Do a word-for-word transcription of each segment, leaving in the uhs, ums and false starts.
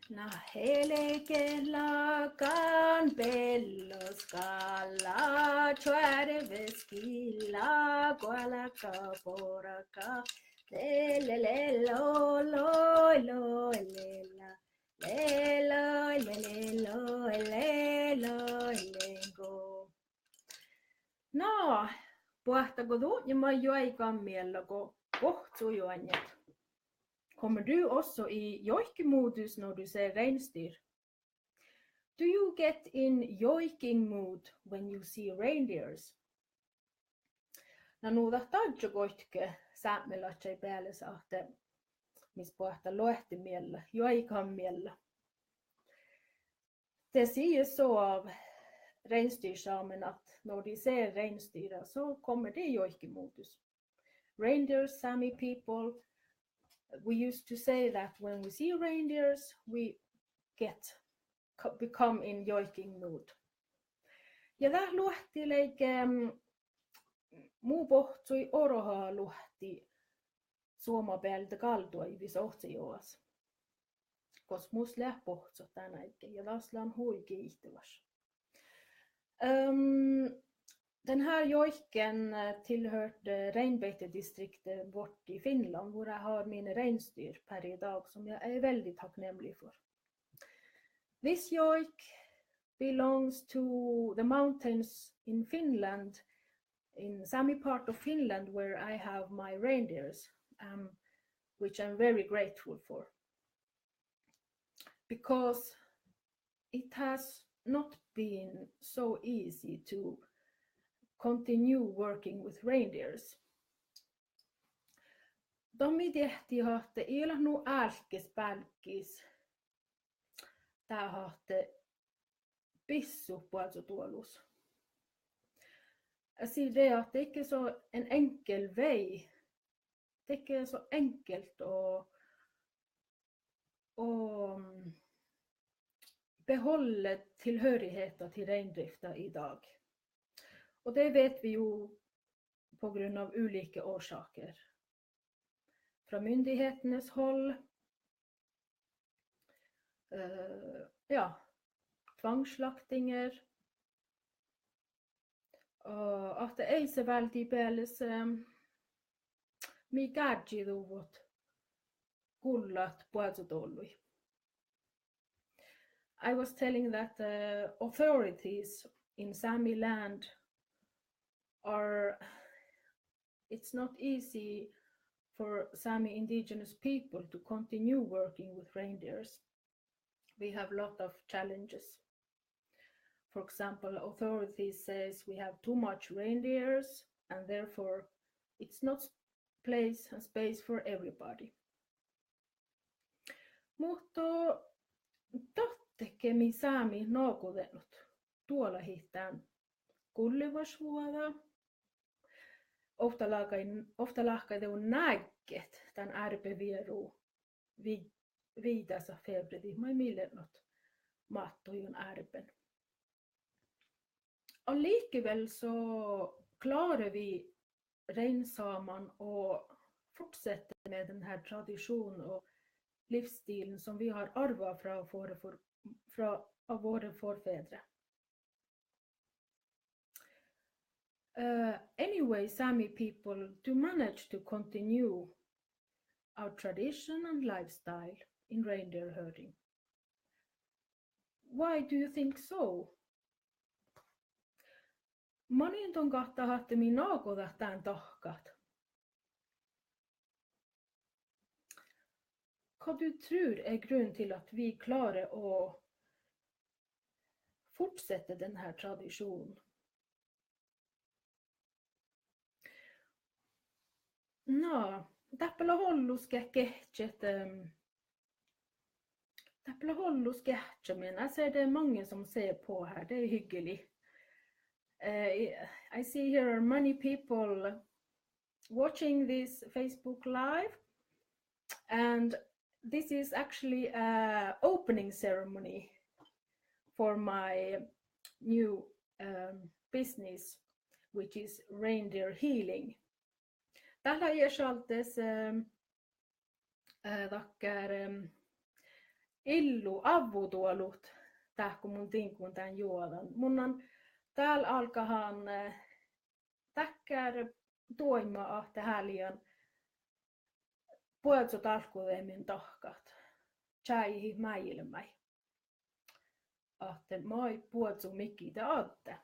Na helge lagan bello skalla, čuorve skilla, guolga borga. Le, le, le, lo, lo, lo, le, la. Le, lo, le, le, lo, le, lo, le, go. Na, boahtá go dutnje maid juoiganmiella go bohccuid oainnát? Kommer du også i joikimodus når du ser reinsdyr? Do you get in joiking mood when you see reindeers? Na nu dat dadjá goitge sápmelaččaid bealis ahte mis boahtá loahtemiella, juoiganmiella. Det sies så av reinsdyrsamerna at når de ser reinsdyra så kommer de i joikimodus. Reindeers, Sami people, we used to say that when we see reindeers, we get, co-, become in joiking mood. Ja dat luohti leige, mm, mu bohccui orohaluohti Suoma bealde Gáldoaivvis Ohcejogas. Gos mus leat bohccot dán áigge, ja das lean hui giitevaš. Ehm, den här jojken, eh, tillhörde renbetedistriktet vårt i Finland, hvor jeg har mine reinsdyr per i dag, som jeg er veldig takknemlig for. This joik belongs to the mountains in Finland, in Sami part of Finland, where I have my reindeers, um, which I'm very grateful for. Because it has not been so easy to continue working with reindeers. Dat mii diehtit ahte ii leat nu álkes bálggis dat ahte bissut boazodoalus. Asi de ahte ikke så en enkel vei. Det er ikke så enkelt å, å, mm, beholde tilhørigheten til reindriften i dag. Og det vet vi jo på grunn av ulike årsaker. Fra myndighetenes hold, eh, ja, tvangsslaktinger, Og ahte eiseváldi bealis, eh, mii gárjjiduvvot gullat boazodollui. I was telling that the authorities in Sami land are, it's not easy for Sami indigenous people to continue working with reindeers. We have lot of challenges. For example, authorities says we have too much reindeers and therefore it's not place and space for everybody. Muhto dattege mii sámi nagodednot duolahit dán gullevašvuođa? Ovttaláhkai-, ovttaláhkai dego nágget dán árbevieru vi-, viidáseappot februari, maid mii leat máttut juo árben. Allikevel så klarer vi reinsamene å fortsette med den her tradisjonen og livsstilen som vi har arvet fra våre for-, fra, av våre forfedre. Uh, anyway, Sami people do manage to continue our tradition and lifestyle in reindeer herding. Why do you think so? Manin don gáhta ahte mii nagodat dán dahkat? Hva du tror er grunnen til at vi klarer å fortsette den her tradisjonen? Na, dáppe lea ollu ge-, gehččet, ehm, dáppe lea ollu geahččamin. I see there are mange som ser på her. Det er hyggelig. Eh, I, I see here are many people watching this Facebook Live, and this is actually a opening ceremony for my new, um, business, which is reindeer healing. Dat lea ieš aldes, um, eh, dakkár, um, illu ávvudoalut dát go mun diŋggon dán juođan. Mun lean dál álggahan, eh, dakkár doaimma ahte háliidan buozu dálkkodeamen dahkat čájehit máilbmái. Ahte maid buozu mii de addá.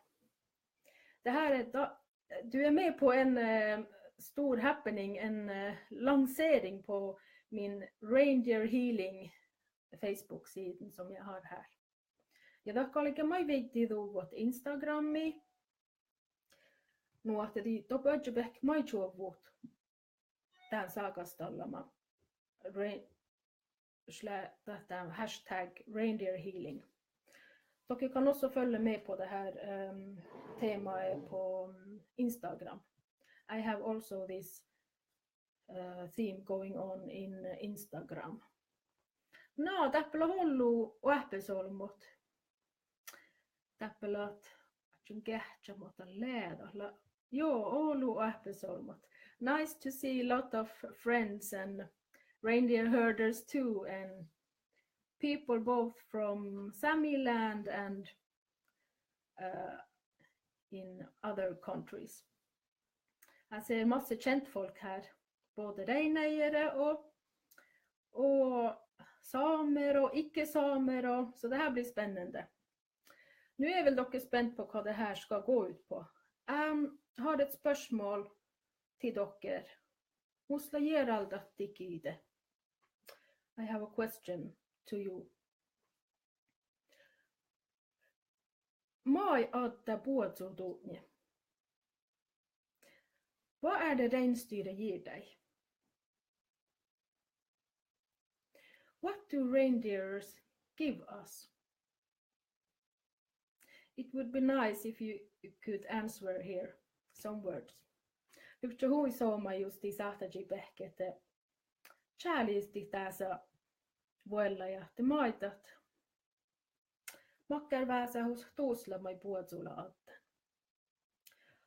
Det här är da-, du är med på en, eh, stor happening, en, eh, lansering på min Reindeer Healing Facebook-siden som jag har här. Ja dat galge maid viiddiduvvot Instagrammii. Nu ahte dii doppe oažžut beakkit maid čuovvut dán ságastallama, re-, sle-, dette hashtag reindeer healing. Dere kan også følge med på det her, ehm, temaet på, mm, Instagram. I have also this, uh, theme going on in Instagram. Na, dáppe leat ollu oahpes olbmot. Dáppe leat, čun geahččat mo dat lea, dat lea, joo, ollu oahpes olbmot. Nice to see a lot of friends and reindeer herders too, and people both from Sami land and, uh, in other countries. Jeg ser masse kjentfolk her, både reineiere og, og samer og ikke-samer, og, så det her blir spennende. Nu er vel dere spent på hva det her skal gå ut på. Jeg har et spørsmål til dere. Musta jieraldat tikide. I have a question to you. Maid addá buozu dutnje? Hva er det reinsdyret gir deg? What do reindeers give us? It would be nice if you could answer here some words. Livččii hui somá jus dii sáhtážii beahkit ahte čálistit dása vuollái ahte maid dat makkár vásáhusat dušše lea maid buozu lea addán.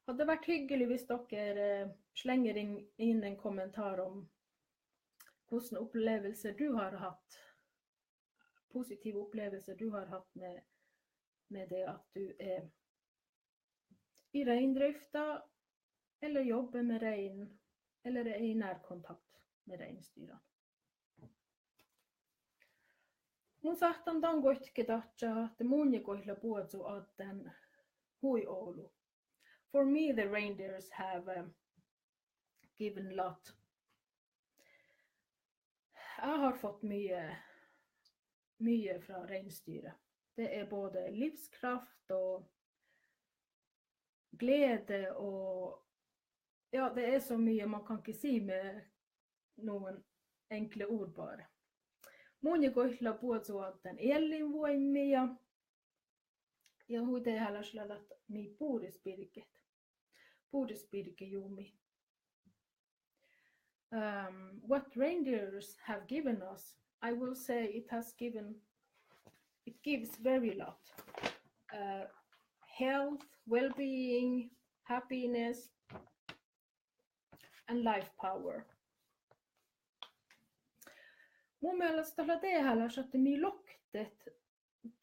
Hadde vært hyggelig hvis dere, eh, slenger inn, inn en kommentar om hvordan opplevelser du har hatt, positive opplevelser du har hatt med, med det at du er i reindrifta, eller jobber med rein, eller er i nærkontakt med reinsdyrene. Mun sáhtán dan guokte dadjat ahte munnje goit lea buozu addán hui olu. For me, the reindeers have, um, given lot. Jeg har fått mye, mye fra reinsdyret. Det er både livskraft og glede og, ja, det er så mye man kan ikke si med noen enkle ord bare. Munnje goit lea buozu addán eallinvuoimmii ja, ja hui dehálaš lea dat mii bures birget. Bures birgejumi. Um, what reindeers have given us, I will say it has given, it gives very lot. Uh, health, well-being, happiness, and life power. Mu mielas dat lea dehálaš ahte mii loktet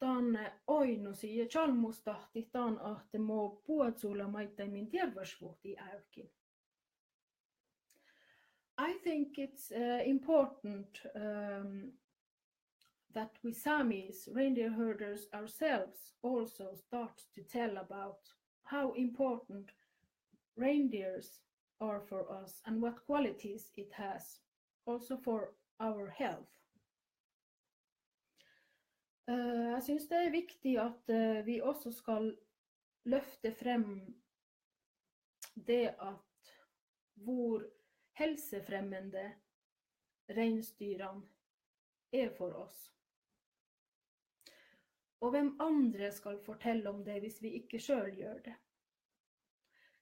dan oidnosii ja čalmmustahttit dan ahte mo buozu lea maiddái min dearvvašvuhtii ávkin. I think it's, uh, important, um, that we Samis, reindeer herders ourselves, also start to tell about how important reindeers are for us and what qualities it has, also for our health. Eh, jeg synes det er viktig at, eh, vi også skal løfte frem det at hvor helsefremmende reinsdyrene er for oss. Og hvem andre skal fortelle om det hvis vi ikke selv gjør det?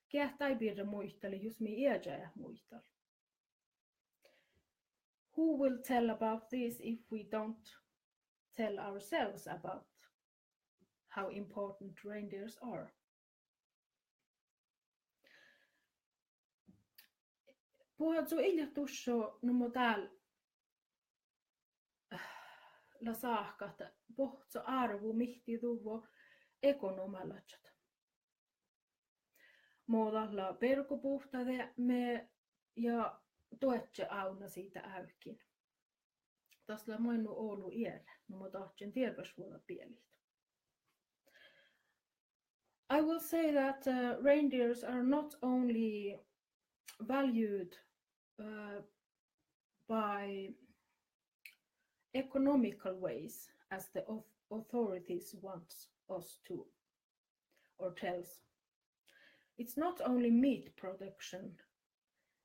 Keht eai birra muitala, jus mii ii eat muitala. Who will tell about this if we don't tell ourselves about how important reindeers are? Buozu ii leat dušše nu mo dál, lea sáhka ahte bohcco árvu mihttiduvvo ekonomálaččat. Mo dat lea bergobuhtádeapmi ja doažžu ávnnasii ávkin. Das lea maid nu olu eará, nu mo dadjen dearvvašvuođabealit. I will say that uh, reindeers are not only valued uh, by economical ways as the au- authorities wants us to or tells. It's not only meat production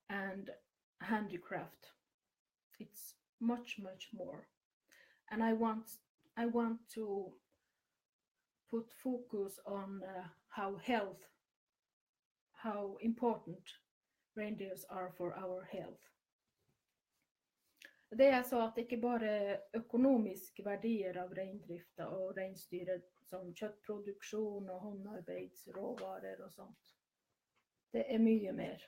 and handicraft. It's much, much more. And I want, I want to put focus on uh, how health, how important reindeers are for our health. Det är så att det inte bara är ekonomisk värdier av reindrifta och reinsdyret som köttproduktion och håndarbeidsråvaror och sånt. Det är mycket mer.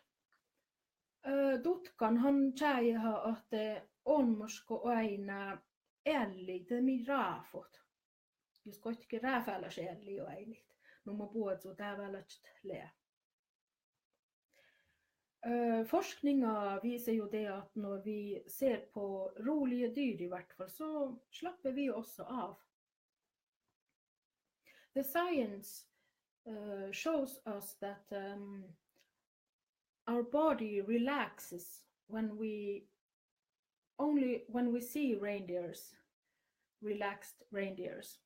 Ö, dutkan han čájeha ahte olmmoš go oaidná ealli, de mii ráfot. Jus goitge ráfálaš ealli oaidnit, nu mo boazu dábálaččat lea. Eh, forskninga visar ju det att när vi ser på rolige dyr i vart fall så slappar vi också av. The science uh, shows us that um, our body relaxes when we only when we see reindeers, relaxed reindeers.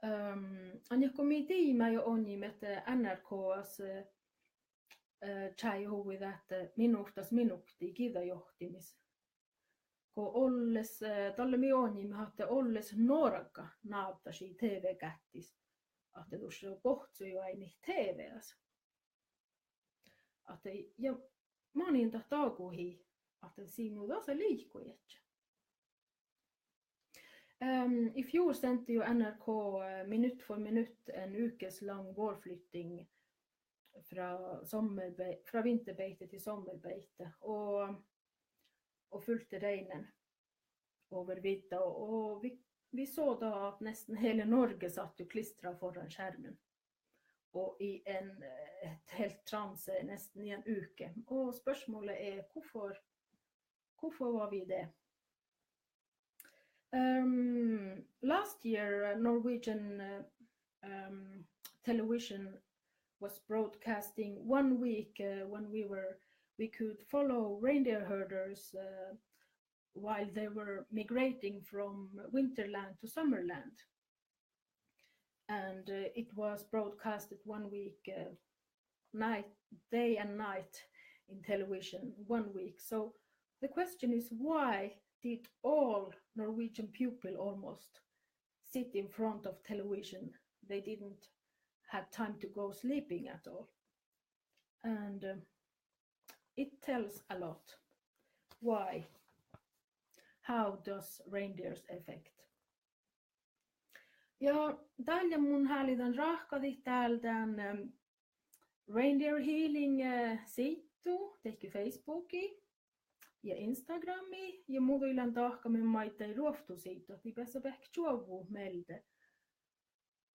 Um, anekko mii diimma jo oinniimet N R K-s, eh, čájehuvvui ahte minuhtas minuhtii giđđajohttimis. Go olles, eh, dalle mii oinniimet ahte olles Norgga návddašii T V gáttis ahte dušše bohccuid oaidnit T V-s. Ahte, ja manin dat daguhii ahte sii nu dasa liikojieža. Um, i fjor sendte jo N R K eh, Minutt for minutt en ukeslang vårflytting fra, sommerbe- fra vinterbeite til sommerbeite og, og fulgte reinen over vidda. Og vi, vi så da at nesten hele Norge satt jo klistra foran skjermen og i en, eh, et helt transe nesten i en uke. Og spørsmålet er hvorfor, hvorfor var vi det? Um, last year, uh, Norwegian uh, um, television was broadcasting one week uh, when we were we could follow reindeer herders uh, while they were migrating from winterland to summerland. And uh, it was broadcasted one week, uh, night, day and night in television, one week. So the question is, why did all Norwegian people almost sit in front of television? They didn't have time to go sleeping at all. And um, it tells a lot. Why? How does reindeers affect? Ja dál mun háliidan ráhkadit dál dan um, Reindeer Healing uh, siiddu, deike Facebookii ja Instagramii, ja muđui lean dahkamin maiddái ruovttusiiddu, ahte dii beassabehtet čuovvut mielde.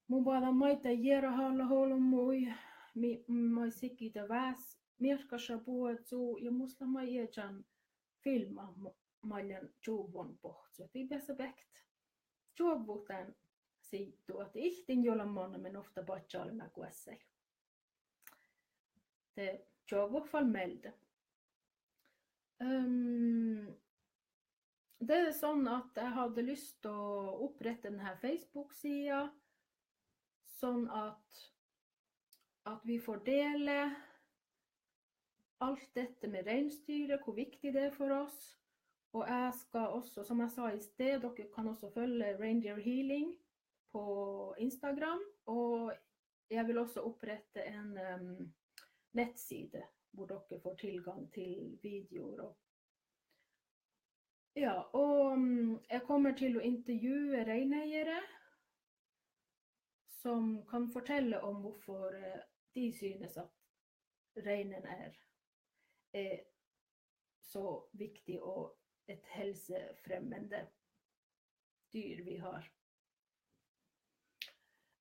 Mun boađán maiddái jearahallaolbmuid, mii, maid siggá dás mearkkaša boazu, ja mus lea maid iežan filmmat, maid lean čuvvon bohccu. Dii beassabehtet čuovvut dan siiddu, ahte ihtin juo lean mannamin ovtta badjeolbmá goassege. De čuovvut fal mielde. Ehm, det är sånn at jeg hadde lyst til å opprette denne Facebook-sida, sånn at, at vi får dele alt dette med reinsdyret, hvor viktig det er for oss. Og jeg skal også, som jeg sa i sted, dere kan også følge Reindeer Healing på Instagram. Og jeg vil også opprette en um, nettside hvor dere får tilgang til videoer. Og, ja, og um, jeg kommer til å intervjue reineiere som kan fortelle om hvorfor eh, de synes at reinen er, er så viktig og et helsefremmende dyr vi har.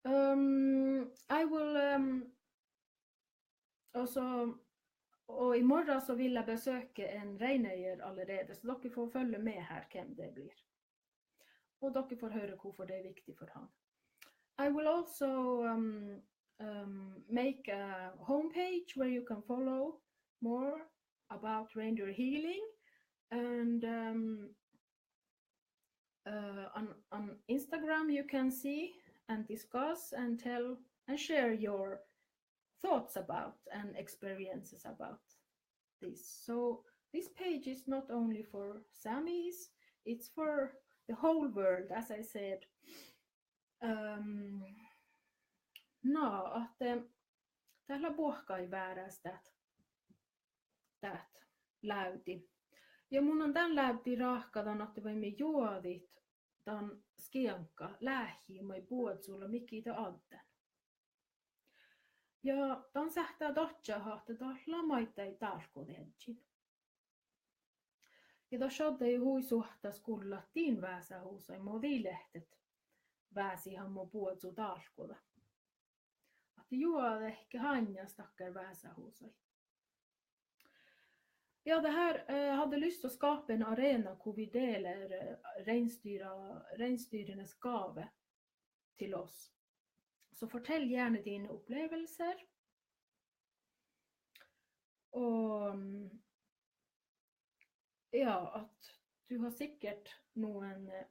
Um, I will, um, og så, og i morgen så vil jeg besøke en reineier allerede, så dere får følge med her, hvem det blir. Og dere får høre hvorfor det er viktig for han. I will also, um, um, make a homepage where you can follow more about reindeer healing, and, um, uh, on, on Instagram you can see and discuss and tell and share your thoughts about and experiences about this. So this page is not only for Samis, it's for the whole world, as I said. Um, na, ahte, eh, dat lea buohkaid várás dat, dat lávdi. Ja mun lean dan lávdi ráhkadan ahte vai mii juogadit dan skeaŋkka láhji maid buozu lea midjiide addán. Ja dan sáhttá dadjat ahte dat lea maiddái dálkkodeaddjin. Ja dat šaddá hui suohtas gullat din vásáhusaid mo dii lehpet vásihan mo buozu dálkkoda. Ahte juogadedje han dakkár vásáhusaid. Ja, det här, eh, hade lyst att skapa en arena hvor vi deler, eh, reinsdyra, reinsdyrenes gave till oss. Så fortell gjerne dine opplevelser. Og, mm, ja, at du har sikkert noen, eh,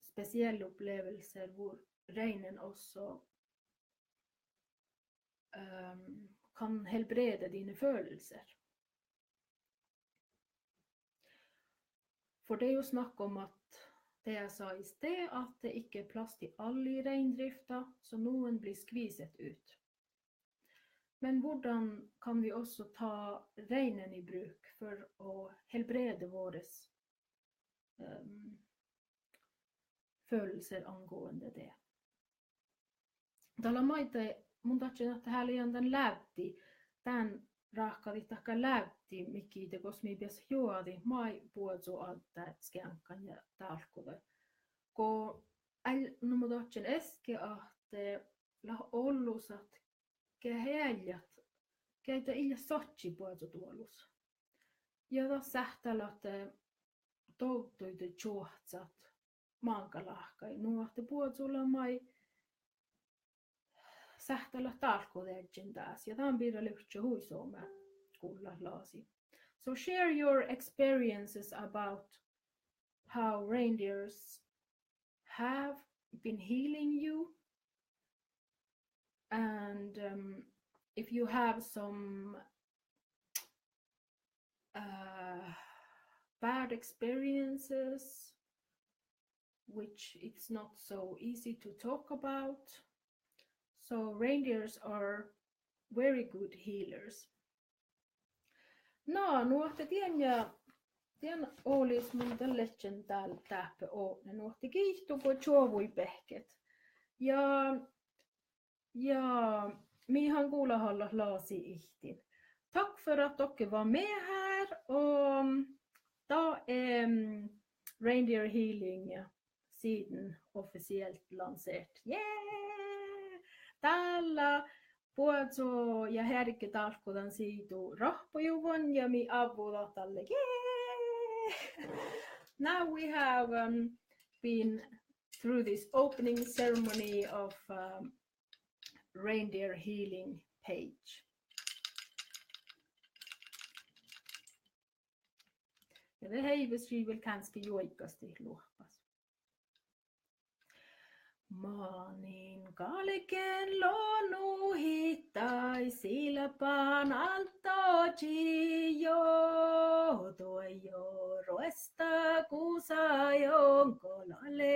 spesielle opplevelser hvor reinen også, ehm, kan helbrede dine følelser. For det er jo snakk om at, det jeg sa i sted, at det ikke er plass til alle i reindrifta, så noen blir skviset ut. Men hvordan kan vi også ta reinen i bruk for å helbrede våres, ehm, følelser angående det? Dat lea maiddái, mun dadjen ahte háliidan dan lávdi, dán ráhkadit dakkár lávdi midjiide gos mii beassat juogadit maid buozu addá, skeaŋkka ja dálkkoda. Go áll-, no mun dadjen easka ahte leat ollusat geat eai ealljat, geat eai ii leat sadji buozu duolus. Ja dat sáhttá leat, eh, dovdduide čuohcat máŋga láhkai, nu ahte buozu lea maid sáhttá leat dálkkodeaddjin dás. Ja dan birra livččii hui somá gullat lasi. So share your experiences about how reindeers have been healing you. And, um, if you have some, uh, bad experiences, which it's not so easy to talk about, so reindeers are very good healers. Na, nu ahte dien ja, dien olis mun dan ledjen dál dáppe odne, nu ahte giitu go čuovvui behket. Ja, ja mii han gulahallat lasi ihtin. Takk for at dere var med her, og da er, mm, Reindeer Healing siden offisielt lansert. Yeah! Dál lea buozu- ja heargedálkkodan siidu rahpojuvvon ja mii ávvudat dalle. Yeah! Now we have, um, been through this opening ceremony of, um, Reindeer Healing page. Ja de heivesriivel gánske juoigastit loahpas. Manin galgen lon nuhit dai silban alddojii jo, duojo ruostagusa jonko lale